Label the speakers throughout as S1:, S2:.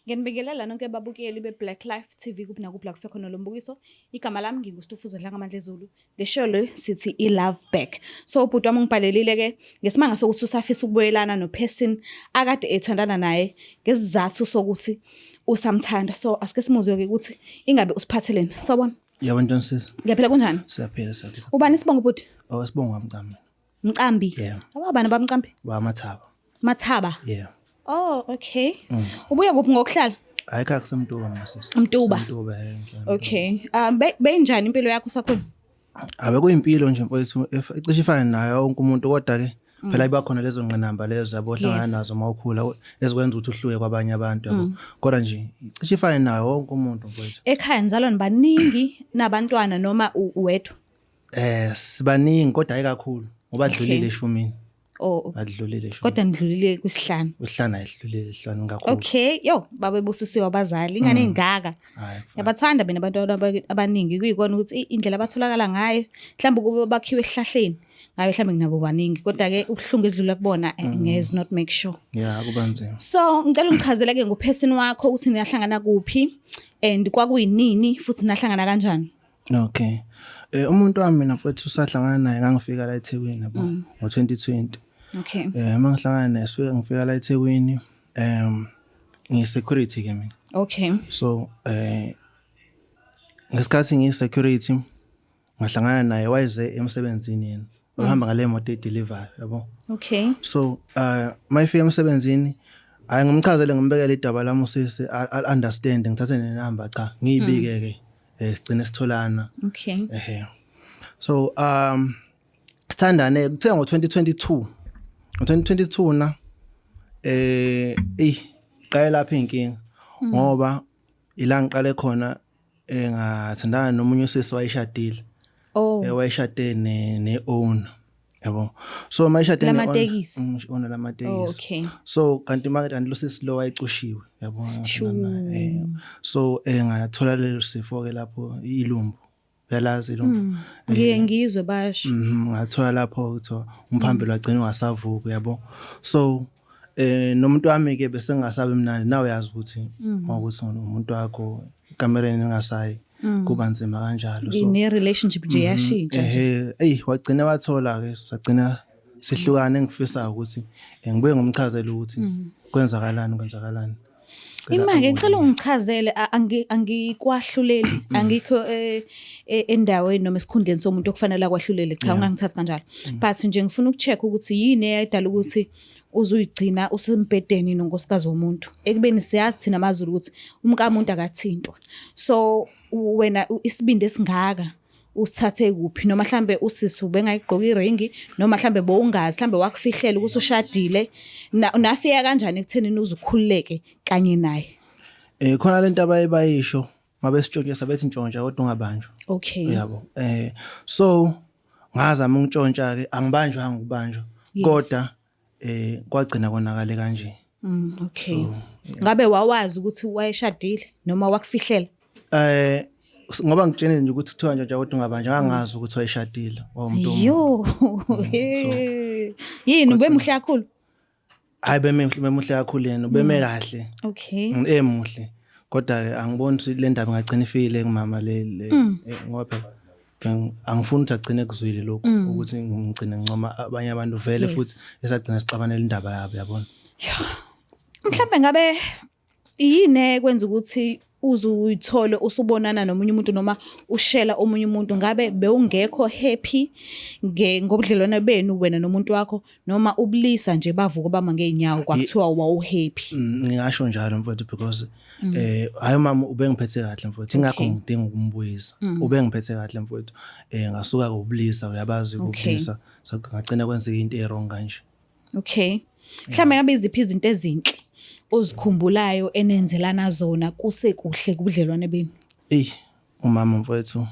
S1: Ngiyanibingelela nonke babukeli be-Black Life TV kuphi nakuphi la kufika khona lo mbukiso. Igama lami nginguStufuza Dlangamandla Zulu. Le show le sithi i-Love Back. So ubhuti wami ungibhalelile ke ngesimanga sokuthi usafisa ukubuyelana no-person akade ethandana naye ngesizathu sokuthi usamthanda. So asike simuzwe ke ukuthi ingabe usiphatheleni. Sawubona.
S2: Yebo ntoni sisi.
S1: Ngiyaphila kunjani?
S2: Siyaphila siyaphila.
S1: Ubani isibongo bhuti?
S2: Oh isibongo wamcambi.
S1: Mcambi.
S2: Yeah.
S1: Ababani bamcambi?
S2: Wamathaba.
S1: Mathaba.
S2: Yeah.
S1: Oh, okay. Ubuya kuphi ngokuhlala?
S2: Hayi khaya kusemtuba mina sisi.
S1: Mtuba.
S2: Mtuba eh.
S1: Okay. Beyinjani impilo yakho usakhula?
S2: Abe kuyimpilo nje mfowethu icishe ifane nayo wonke umuntu kodwa ke phela iba khona lezo ngqinamba lezo yabo ohlangana nazo uma ukhula ezikwenza ukuthi uhluke kwabanye abantu yabo. Kodwa nje icishe ifane nayo wonke umuntu mfowethu.
S1: Ekhaya nizalwa nibaningi nabantwana noma uwedwa?
S2: Sibaningi kodwa hayi kakhulu ngoba dlulile eshumini.
S1: Oh.
S2: Adlulile eshumini.
S1: Kodwa nidlulile kwisihlanu.
S2: Kwisihlanu ayidlulile isihlanu kakhulu.
S1: Okay, yo babe busisiwe abazali ingane engaka.
S2: Hayi.
S1: Yabathanda mina abantu abaningi kuyikona ukuthi indlela abatholakala ngayo mhlawumbe kube bakhiwe esihlahleni ngabe mhlawumbe nginabo baningi kodwa ke ubuhlungu edlula kubona ngez not make sure.
S2: Yeah, kuba nzima.
S1: So ngicela ungichazele ke ngoperson wakho ukuthi niyahlangana kuphi and kwakuyinini futhi nahlangana kanjani?
S2: Okay. Umuntu wami mina mfowethu usahlangana naye ngangifika la eThekwini yabo ngo-2020.
S1: Okay.
S2: Uma ngihlangana naye sifika ngifika la eThekwini ngiyi-security ke mina.
S1: Okay.
S2: So ngesikhathi ngiyi-security ngahlangana naye wayeze emsebenzini yena. Uhamba ngale moto edelivery yabo.
S1: Okay.
S2: So mayifika emsebenzini hayi ngimchazele ngimbekele idaba lami usisi understand ngithathe nenamba cha ngiyibike ke sigcine sitholana.
S1: Okay.
S2: Ehe. So sithandane kuthe ngo-2022 ngo-2022 na eh iqale lapha inkinga ngoba ila ngiqale khona ngathandana nomunye usisi wayeshadile.
S1: Oh.
S2: Wayeshade ne owner yabo. So mayeshade ne
S1: Lamatekisi.
S2: Owner lamatekisi.
S1: Oh, okay.
S2: So kanti manje kanti lo sisi lo wayecushiwe yabo.
S1: Sure.
S2: So ngathola lelo sifo ke lapho ilumbu. Uyalazi ilumbu.
S1: Ngiye ngizwe basho.
S2: Ngathola lapho kuthiwa umphambili wagcina ungasavuki yabo. So nomuntu wami ke bese ngingasabi mnandi nawe uyazi ukuthi mawukuthi umuntu wakho ekamereni engasayi kuba nzima kanjalo. So
S1: Ne relationship nje yashintsha nje.
S2: Ey wagcina wathola ke sagcina sihlukane engifisa ukuthi ngibuye ngomchazele ukuthi kwenzakalani kwenzakalani.
S1: Ima-ke ngicela ungichazele angikwahluleli angikho endaweni noma esikhundleni somuntu okufanele akwahlulele cha ungangithathi kanjalo but nje ngifuna ukucheck ukuthi yini eyayidala ukuthi uzuyigcina usembhedeni nonkosikazi womuntu ekubeni siyazi thina amaZulu ukuthi umkamuntu akathintwa so wena isibindi esingaka usithathe kuphi noma mhlambe usisi ubengayigqoka iringi noma mhlambe bowungazi mhlambe wakufihlela ukuthi ushadile nafika kanjani ekuthenini uzukhululeke kanye naye?
S2: Khona lento abaye bayisho mabesitshontshisa bethi ntshontsha kodwa ungabanjwa.
S1: Okay.
S2: Uyabo. So ngazama ukutshontsha ke angibanjwanga ukubanjwa kodwa kwagcina konakale kanje.
S1: Okay. So, yeah. Ngabe wawazi ukuthi wayeshadile noma wakufihlela?
S2: Ngoba ngitshenile nje ukuthi kuthiwa nje kodwa ungabanjwa ngangazi ukuthi wayeshadile wawumuntu.
S1: Yo. Yini ubemuhle kakhulu?
S2: Hayi bemuhle bemuhle kakhulu yena ubeme kahle.
S1: Okay.
S2: Emuhle. Kodwa ke angiboni ukuthi le ndaba ingagcina ifikile kumama le ngoba phela angifuni ukuthi agcine kuzwile lokhu ukuthi ngigcine ngincoma abanye abantu vele futhi esagcina sixabanela indaba yabo yabona.
S1: Mhlambe ngabe yini ekwenza ukuthi uze uyithole usubonana nomunye umuntu noma ushela omunye umuntu ngabe bewungekho happy ngobudlelwane benu wena nomuntu wakho noma ubulisa nje bavuka bama ngeenyawo kwakuthiwa wawu happy?
S2: Ngingasho njalo mfowethu because hayi umama ubengiphethe kahle mfowethu ingakho ngidinga ukumbuyisa. Ubengiphethe kahle mfowethu ngasuka kubulisa uyabazi kubulisa so ngagcina kwenzeka into e-wrong kanje.
S1: Okay. Mhlawumbe ngabe iziphi izinto ezinhle ozikhumbulayo enenzelana zona kusekuhle kubudlelwane benu?
S2: Ey umama mfowethu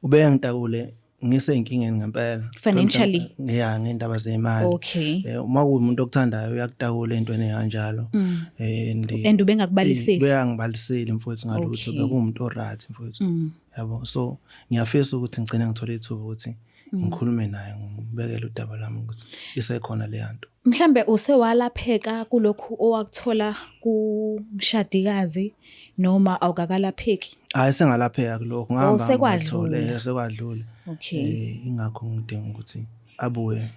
S2: ubengitakule ngiseyinkingeni ngempela.
S1: Financially?
S2: Yeah, ngendaba zemali.
S1: Okay.
S2: Uma kuwumuntu okuthandayo uyakutakula entweni kanjalo.
S1: And And ubengakubaliseli?
S2: Ubengangibaliseli mfowethu ngalutho, bekuwumuntu oright mfowethu. Yabo. So ngiyafisa ukuthi ngigcine ngithole ithuba ukuthi ngikhulume naye ngibekele udaba lami ukuthi isekhona leya nto.
S1: Mhlambe usewalapheka kulokhu owakuthola kumshadikazi noma awukakalapheki?
S2: Hayi, sengalapheka kulokho, ngahamba
S1: Oh, sekwadlula.
S2: ngithola, sekwadlula.
S1: Okay.
S2: Ingakho ngidinga ukuthi abuye.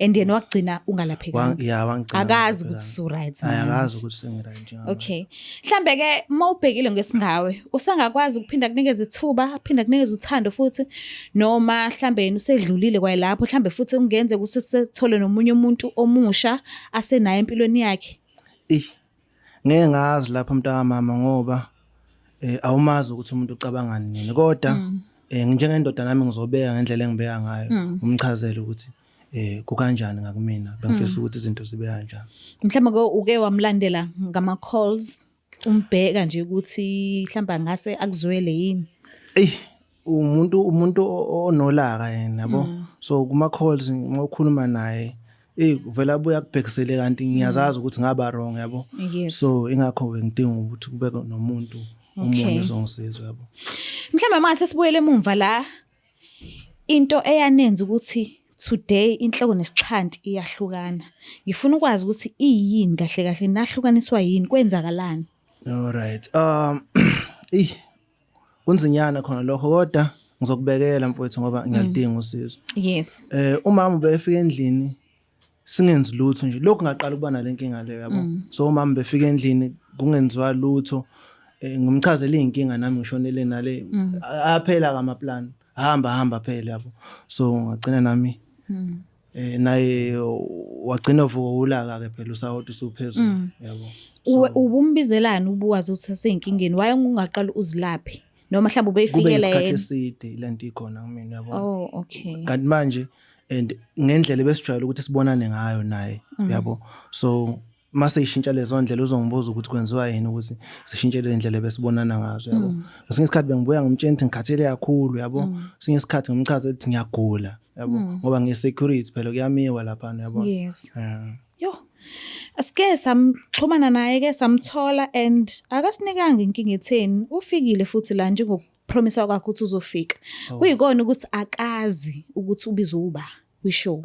S1: And yena wakugcina ungalaphekanga.
S2: Ya, wangigcina
S1: Akazi
S2: ngingalaphekanga.
S1: ukuthi usu-right
S2: Hayi,
S1: manje.
S2: akazi ukuthi sengi-right njengamanje.
S1: Okay. Mhlambe ke mawubhekile ngesingawe, usangakwazi ukuphinda kunikeza ithuba, aphinda kunikeza uthando futhi, noma mhlambe yena usedlulile kwayilapho, mhlambe futhi kungenzeka ukuthi usethole nomunye umuntu omusha asenaye empilweni yakhe.
S2: Eh, ngeke ngazi lapho mntakamama, ngoba awumazi ukuthi umuntu ucabangani nini, kodwa njengendoda nami ngizobeka ngendlela engibeka ngayo, umchazele ukuthi kukanjani ngakumina, bengifisa ukuthi izinto zibe kanjani.
S1: Mhlambe ke uke wamlandela ngama calls, umbheka nje ukuthi mhlambe angase akuzwele yini?
S2: Ey, umuntu onolaka yena, yabo. So kuma calls uma ukhuluma naye, uvela abuya akubhekisele, kanti ngiyazazi ukuthi ngaba wrong, yabo. So ingakho bengidinga ukuthi kube nomuntu omunye ozongisiza, yabo.
S1: Mhlambe mase sibuyele emumva la, into eyanenza ukuthi today inhloko nesixhanti iyahlukana. Ngifuna ukwazi ukuthi iyini kahle kahle, nahlukaniswa yini, kwenzakalani?
S2: All right. Eh, kunzinyana khona lokho, kodwa ngizokubekela mfowethu ngoba ngiyalidinga usizo. Umama ubefika endlini singenzi lutho nje. Lokhu ngaqala ukuba nalenkinga leyo, yabo. So umama befika endlini kungenziwa lutho. Ngimchazela inkinga nami ngishonele nale, aphela kama plan. Hamba hamba phela, yabo. So ngagcina nami naye wagcina uvuka ulaka ke phela, usawoti usuphezulu, yabo.
S1: Ubumbizelani ubuwazi ukuthi useyinkingeni? Waye ungaqala uzilaphe noma mhlawumbe
S2: Kube
S1: ubeyifikela
S2: isikhathi
S1: yena?
S2: eside lento ikhona kumina, yabo.
S1: Oh, okay.
S2: Kanti manje and ngendlela ebesijwayele ukuthi sibonane ngayo naye, yabo, so mase ishintsha lezo ndlela uzongibuza ukuthi kwenziwa yini ukuthi sishintshe le ndlela ebesibonana ngazo, yabo. Ngesinye isikhathi bengibuya ngimtshela ukuthi ngikhathele kakhulu, yabo. Esinye isikhathi ngimchaze ukuthi ngiyagula, yabo, ngoba ngiyi-security phela, kuyamiwa laphana, yabo.
S1: Yo. Asike samxhumana naye ke, samthola and akasinikanga inkinga etheni. Ufikile futhi la njengokupromisa kwakhe ukuthi uzofika. Kuyikona ukuthi akazi ukuthi ubizwe uba kwishow.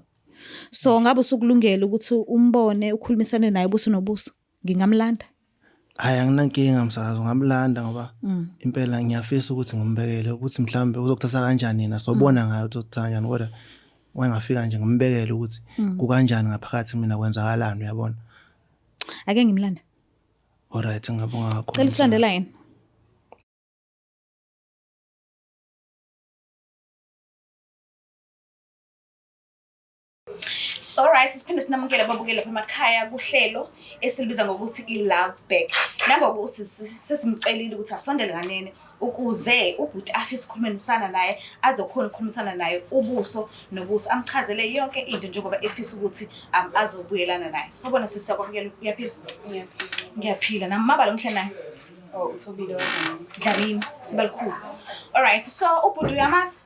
S1: So ngabe usukulungela ukuthi umbone, ukhulumisane naye ubuso nobuso? Ngingamlanda?
S2: Hayi, anginankinga msakazo, ngamlanda ngoba impela ngiyafisa ukuthi ngimbekele ukuthi mhlawumbe uzokuthatha kanjani yena, sobona ngayo ukuthi uzokuthatha kanjani, kodwa wengafika nje ngimbekele ukuthi kukanjani ngaphakathi mina, kwenzakalani, uyabona.
S1: Ake ngimlanda.
S2: Alright, ngiyabonga kakhulu.
S1: Cela usilandela yena. Alright, siphinde sinamukele ababukeli lapha emakhaya kuhlelo esilibiza ngokuthi i-Love Back. Nangoku usisi sesimcelile ukuthi asondele kanene ukuze ubhuti afise ukukhulumisana naye, azokhona ukukhulumisana naye ubuso nobuso, amchazele yonke into njengoba efisa ukuthi azobuyelana naye. Sawubona sisi, siyakwamukela, uyaphila?
S3: Ngiyaphila.
S1: Ngiyaphila. Nami mabala omhle naye.
S3: Oh, uThobile waDlamini.
S1: Dlamini, sibalikhulu. Alright, so ubhuti uyamazi?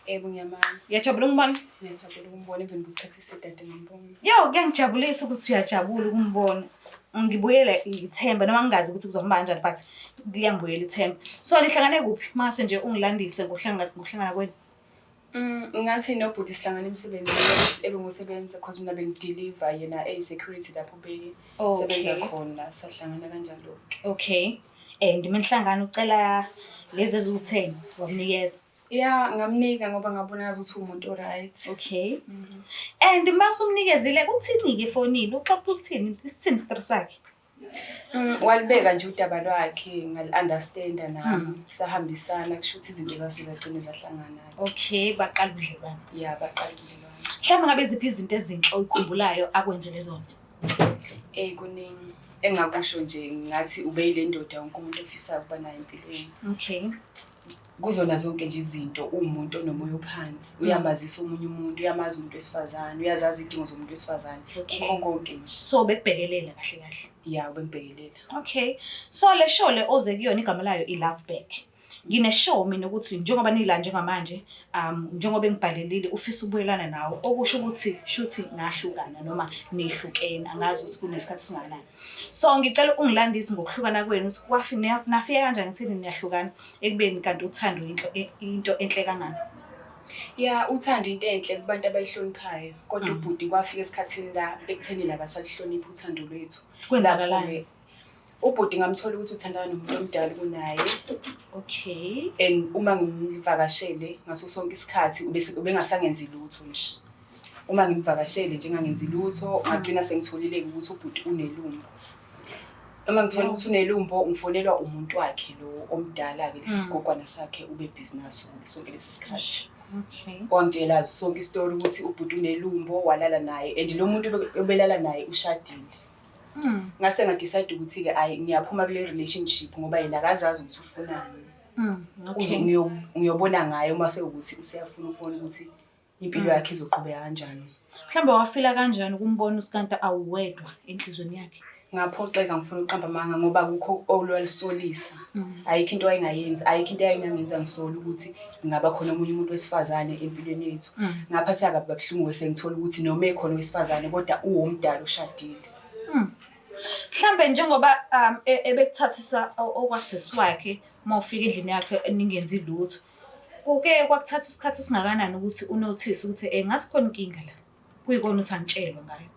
S3: Yebo, ngiyamazi.
S1: Uyajabula ukumbona?
S3: Ngiyajabula ukumbona even kwisikhathi eside ade ngambona.
S1: Yo, kuyangijabulisa ukuthi uyajabula ukumbona. Ngibuyele ithemba noma ngingazi ukuthi kuzohamba kanjani, but liyangibuyela ithemba. So nihlangane kuphi? Mase nje ungilandise ngokuhlangana kwenu.
S3: Ngathi nobhuti sihlangana emsebenzini ebengusebenza, cause mina bengideliver, yena eyi-security lapho besebenza khona, sahlangana kanjalo-ke.
S1: Okay. And menihlangana ucela lezi eziwu-10 wamnikeza.
S3: Ya, ngamnika ngoba ngabona ngazi ukuthi uwumuntu o-right.
S1: Okay. And uma usumnikezile uthini-ke efonini? Uxoxa uthini? Isithini isitori sakhe?
S3: Walibeka nje udaba lwakhe, ngali-understanda nami, sahambisana, kusho ukuthi izinto zase zagcine zahlangana.
S1: Okay, baqala ubudlelwane.
S3: Ya, baqala ubudlelwane.
S1: Mhlawumbe ngabe ziphi izinto ezinhle oyikhumbulayo akwenzele zona?
S3: Kuningi engakusho nje, ngathi ubeyile ndoda wonke umuntu ofisayo ukuba nayo empilweni. Kuzona zonke nje izinto, uwumuntu onomoya ophansi, uyamazisa omunye umuntu, uyamazi umuntu wesifazane, uyazazi izidingo zomuntu wesifazane. Kukho konke nje.
S1: So bekubhekelela kahle kahle.
S3: Ya, ubengibhekelela.
S1: Okay. So le show le oze kuyona igama layo i-Love Back. Ngine show mina ukuthi njengoba nila njengamanje, njengoba engibhalelile ufisa ukubuyelana nawe, okusho ukuthi shuthi nahlukana noma nihlukene, angazi ukuthi kunesikhathi singakanani. So ngicela ungilandise ngokuhlukana kwenu ukuthi nafika kanjani ekutheni niyahlukana ekubeni kanti uthando into enhle kangaka.
S3: Ya, uthando into enhle kubantu abayihloniphayo, kodwa ubhuti kwafika esikhathini la ekuthenini akasaluhloniphi uthando lwethu.
S1: Kwenzakalani?
S3: Lapho-ke, ubhuti ngamthola ukuthi uthandana nomuntu omdala kunaye. And uma ngimvakashele ngaso sonke isikhathi ubengasangenzi lutho nje. Uma ngimvakashele nje ngangenzi lutho, ngagcina sengitholile-ke ukuthi ubhuti unelumbo. Uma ngithola ukuthi unelumbo, ngifonelwa umuntu wakhe lo omdala-ke, lesi sigogwana sakhe ube-busy naso sonke lesi sikhathi. Wangitshela sonke isitori ukuthi ubhuti unelumbo, walala naye, and lo muntu obelala naye ushadile. Ngase nga-decide ukuthi-ke ayi, ngiyaphuma kule relationship ngoba yena akazazi ukuthi ufunani. Uze ngiyobona ngaye uma sewukuthi useyafuna ukubona ukuthi impilo yakhe izoqhubeka kanjani.
S1: Mhlawumbe wafila kanjani ukumbona ukuthi kanti awuwedwa enhliziyweni yakhe?
S3: Ngaphoxeka, ngifuna ukuqamba amanga, ngoba kukho olwalisolisa. Ayikho into ayengayenzi, ayikho into ayingangenza ngisole ukuthi ngaba khona omunye umuntu wesifazane empilweni yethu. Ngaphatheka kabi kabuhlungu sengithola ukuthi noma ekhona owesifazane kodwa uwomdala oshadile.
S1: Mhlambe njengoba ebekuthathisa okwasisi wakhe uma ufika endlini yakhe ningenzi lutho, kuke kwakuthatha isikhathi esingakanani ukuthi unothise ukuthi ngathi khona inkinga la, kuyikona ukuthi angitshelwe ngayo?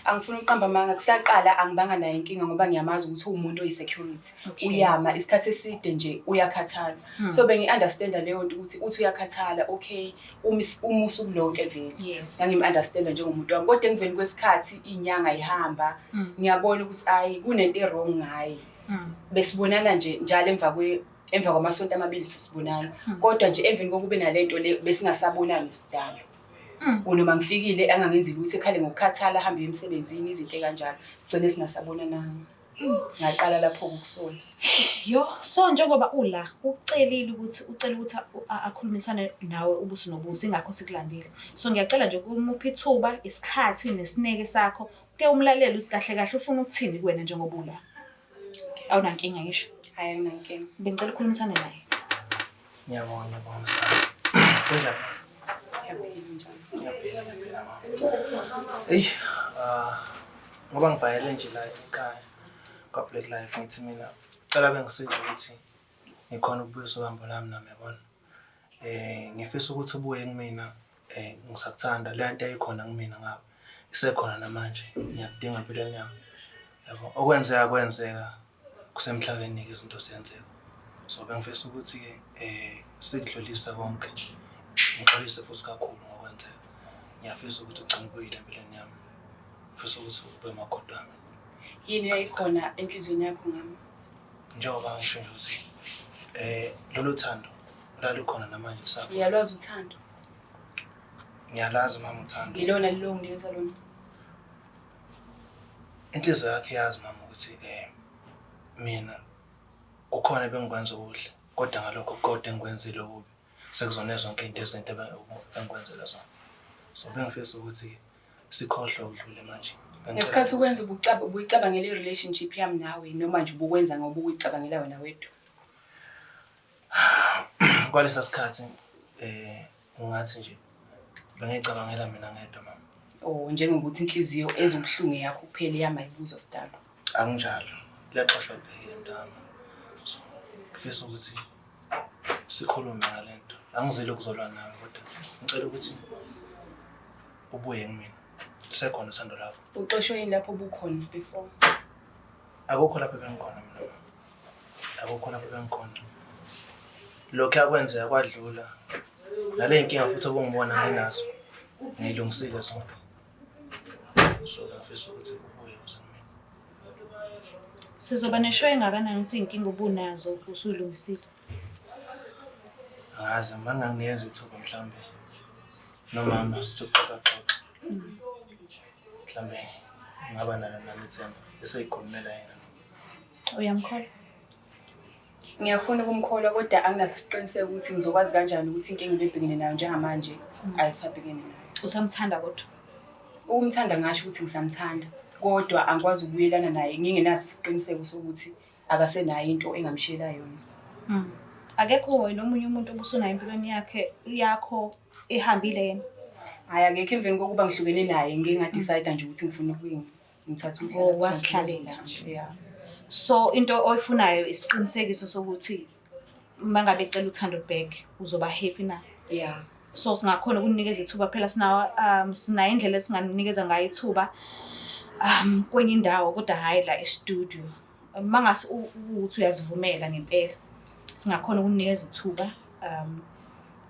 S3: Angifuni ukuqamba amanga, kusaqala angibanga nayo inkinga ngoba ngiyamazi ukuthi uwumuntu oyi-security. Uyama isikhathi eside nje, uyakhathala. So bengi-understanda leyo nto ukuthi uthi uyakhathala, okay, uma usuku lonke vele. Ngangim-understanda njengomuntu wami, kodwa emveni kwesikhathi iy'nyanga ihamba, ngiyabona ukuthi ayi, kunento e-wrong ngaye. Besibonana nje njalo emva kwamasonto amabili sisibonana. Kodwa nje emveni kokube nalento le besingasabonani sidalo. Noma ngifikile angangenzi lutho, ekhale ngokukhathala, ahambe emsebenzini, izinto ey'kanjalo. Sigcine singasabonananga. Ngaqala lapho ukusola.
S1: Yo, so njengoba ula ucelile ukuthi ucela ukuthi akhulumisane nawe ubuso nobuso, ingakho sikulandile. So ngiyacela nje kumupha ithuba, isikhathi nesineke sakho, ke umlalele ukuthi kahle kahle ufuna ukuthini kuwena njengoba ula. Awunankinga ngisho?
S3: Hayi, anginankinga.
S1: Bengicela ukukhulumisana naye.
S2: Ngiyabonga, ngiyabonga msana. Kunjani?
S3: Ngiyaphila, njani?
S2: Ngiyaphila, ngiyaphila mama. Eyi, ngoba ngibhayele nje la ekhaya kwa Black Life, ngithi mina cela bengisiza ukuthi ngikhona ukubuyisa uhambo lami nami, yabona. Ngifisa ukuthi ubuye kumina, ngisakuthanda, le nto eyayikhona kumina ngawe isekhona namanje, ngiyakudinga empilweni yami. Yabo, okwenzeka kwenzeka, kusemhlabeni-ke izinto ziyenzeka. So bengifisa ukuthi-ke sikudlulise konke, ngixolise futhi kakhulu ngokwenzeka. Ngiyafisa ukuthi ugcine ubuyile empilweni yami, ngifisa ukuthi ube umakoti wami.
S3: Yini eyayikhona enhliziyweni yakho ngami?
S2: Njengoba ngisho nje ukuthi lolu thando lalukhona namanje lisakhona.
S3: Uyalwazi uthando?
S2: Ngiyalazi mama uthando.
S3: Yilona lelo onginikeza lona?
S2: Inhliziyo yakhe iyazi mama ukuthi mina kukhona ebengikwenza okuhle, kodwa ngalokho kodwa engikwenzile okubi sekuzona zonke izinto ezinhle engikwenzela zona. So bengifisa ukuthi sikhohlwe ukudlule manje.
S3: Ngesikhathi ukwenza ubuyicabangela i-relationship yami nawe, noma nje ubukwenza ngoba ubuyicabangela wena wedwa?
S2: Kwalesa sikhathi ungathi nje bengicabangela mina ngedwa mama.
S3: Oh, njengokuthi inhliziyo ezobuhlungu yakho kuphela iyama ibuzwa sidalo.
S2: Akunjalo. Liyaxoshwa libhekile mntana. So ngifisa ukuthi sikhulume ngale nto. Angizile ukuzolwa nawe kodwa ngicela ukuthi ubuye kumina. Lisekhona uthando lakho.
S3: Uxoshwe yini lapho ubukhona before?
S2: Akukho lapho bengikhona mina. Akukho lapho bengikhona. Lokhu yakwenzeka kwadlula. Nale nkinga futhi obungibona nginazo, ngiyilungisile zonke. So ngifisa ukuthi ubuye uze kumina.
S1: Sizoba neshow engakanani ukuthi iy'nkinga obunazo usuyilungisile?
S2: Angazi, uma ngingakunikeza ithuba mhlawumbe nomama sithi ukuxoxaxoxa. Mhlawumbe ngingaba nalo nami ithemba eseyikhulumela yena.
S1: Uyamkholwa?
S3: Ngiyafuna ukumkholwa kodwa anginasiqiniseko ukuthi ngizokwazi kanjani ukuthi inkinga ebebhekene nayo njengamanje ayisabhekene nayo.
S1: Usamthanda kodwa?
S3: Ukumthanda ngasho ukuthi ngisamthanda, kodwa angikwazi ukubuyelana naye ngingenaso isiqiniseko sokuthi akasenayo into engamshiyela yona.
S1: Akekho wena omunye umuntu obusunayo empilweni yakhe yakho ehambile yena?
S3: Hhayi, akekho. Emveni kokuba ngihlukene naye ngike nga-decide nje ukuthi ngifuna ngithathe
S1: umhlala Oh, wasihlalela nje.
S3: Yeah.
S1: So into oyifunayo isiqinisekiso sokuthi uma ngabe ecela uthando back uzoba happy na?
S3: Yeah.
S1: So singakhona ukunikeza ithuba phela sinawo sinayo indlela esinganikeza ngayo ithuba kwenye indawo kodwa hhayi la e-studio. Mangase ukuthi uyazivumela ngempela singakhona ukunikeza ithuba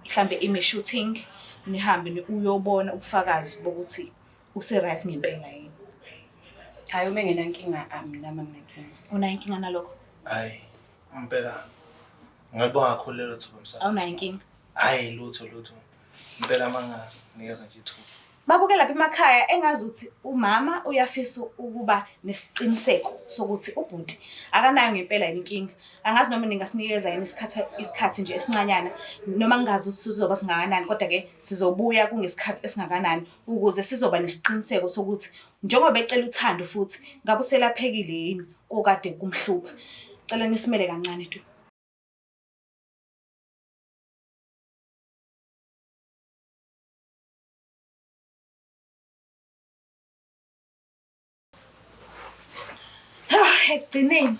S1: mhlambe ime-shooting nihambe uyobona ubufakazi bokuthi use-right ngempela yini.
S3: Hhayi uma engenankinga nami anginankinga.
S1: Unayo inkinga nalokho?
S2: Hhayi impela ngalibonga kakhulu lelo thuba msakazi.
S1: Awunayo inkinga?
S2: Hhayi lutho lutho. Impela manganikeza nje ithuba.
S1: Babuke lapha emakhaya engazuthi umama uyafisa ukuba nesiqiniseko sokuthi ubhuti akanayo ngempela yini inkinga. Angazi noma ningasinikeza yini isikhathi isikhathi nje esincanyana noma ngingazi ukuthi sizoba singakanani kodwa ke sizobuya kungesikhathi esingakanani ukuze sizoba nesiqiniseko sokuthi njengoba ecela uthando futhi ngabe uselaphekile yini kokade kumhlupha. Cela nisimele kancane tu. Ekugcineni.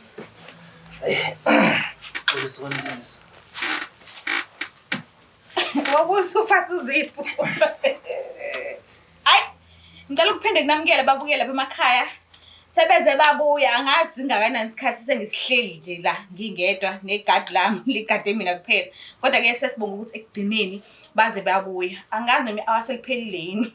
S1: Wabusufa uziphu. Ayi, ngicela ukuphinde kunamukele babukele lapha emakhaya. Sebeze babuya angazi singakanani isikhathi sengisihleli nje la ngingedwa negadi lami ligade mina kuphela. Kodwa ke sesibonga ukuthi ekugcineni baze babuya. Angazi noma i-hour seliphelile yini.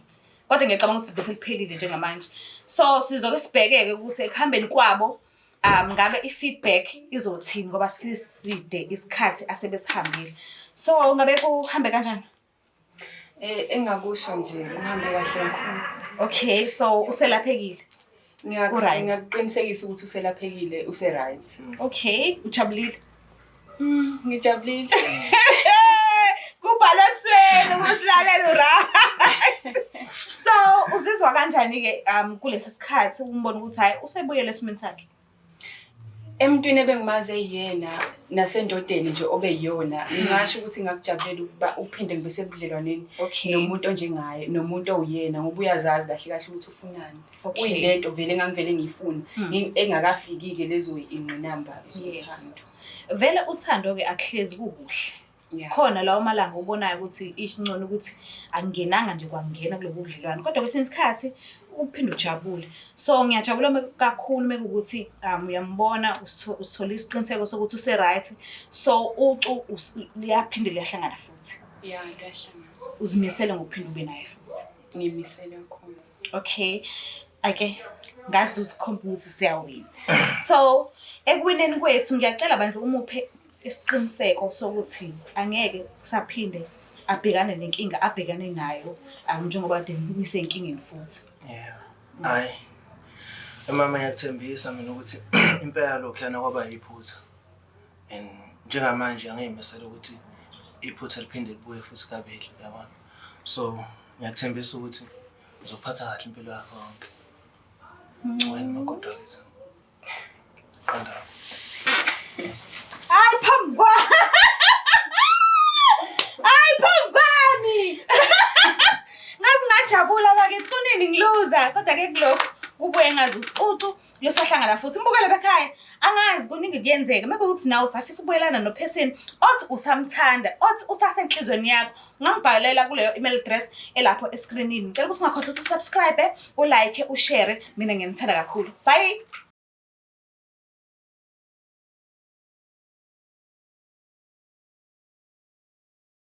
S1: Kodwa ngiyacabanga ukuthi bese liphelile njengamanje. So sizoke sibheke-ke ukuthi ekuhambeni kwabo ngabe i-feedback izothini ngoba siside isikhathi asebesihambile. So ngabe kuhambe kanjani?
S3: Engakusho nje kuhambe kahle kakhulu.
S1: Okay, so uselaphekile. U-right.
S3: Ngiyakuqinisekisa ukuthi uselaphekile, use-right.
S1: Okay, ujabulile.
S3: Ngijabulile.
S1: Kubhalwe ebusweni ukusilalela u-right. So uzizwa kanjani ke kulesi sikhathi umbona ukuthi hayi usebuyele esimeni sakhe?
S3: Emntwini ebengimazi eyena nasendodeni nje obeyiyona, ngingasho ukuthi ngakujabulela ukuba uphinde ngibe sebudlelwaneni nomuntu onjengaye, nomuntu owuyena ngoba uyazazi kahle kahle ukuthi ufunani. Uyilento vele engangivele ngiyifuna, engakafiki-ke lezo ingqinamba zothando.
S1: Vele uthando-ke akuhlezi kukuhle. Khona lawo malanga ubonayo ukuthi ishingcono ukuthi akungenanga nje kwangena kulobu budlelwane kodwa kwesinye isikhathi uphinde ujabule. So ngiyajabula kakhulu mekuwukuthi uyambona usithola isiqiniseko sokuthi use-right. So ucu liyaphinde liyahlangana futhi.
S3: Ya, liyahlangana.
S1: Uzimisele ngokuphinde ube naye futhi.
S3: Ngimisele kakhulu.
S1: Okay. Ake ngazi ukuthi khomba ukuthi siyawina. So ekuwineni kwethu ngiyacela bandla umuphe isiqiniseko sokuthi angeke saphinde abhekane nenkinga abhekane nayo njengoba kade nisenkingeni futhi.
S2: Yeah. Hayi. Mama ngiyathembisa mina ukuthi impela lokhuyana kwaba yiphutha. And njengamanje angiyimisele ukuthi iphutha liphinde libuye futhi kabili, uyabona. So ngiyakuthembisa ukuthi ngizokuphatha kahle impilo yakho yonke. Wena makoti wakithi. Qonda.
S1: Hayi phambi kwami. Hayi phambi kwami. Ngaze ngajabula bakithi kunini ngiluza kodwa ke kulokhu kubuye ngazi ukuthi ucu lusahlangana futhi mbukele bekhaya angazi kuningi kuyenzeka maybe ukuthi nawe usafisa ukubuyelana no-person othi usamthanda othi usasenhlizweni yakho ungangibhalela kuleyo email address elapho eskrinini. Ngicela ukuthi ungakhohlwa ukuthi usubscribe, ulike, ushare. Mina ngiyanithanda kakhulu. Bye.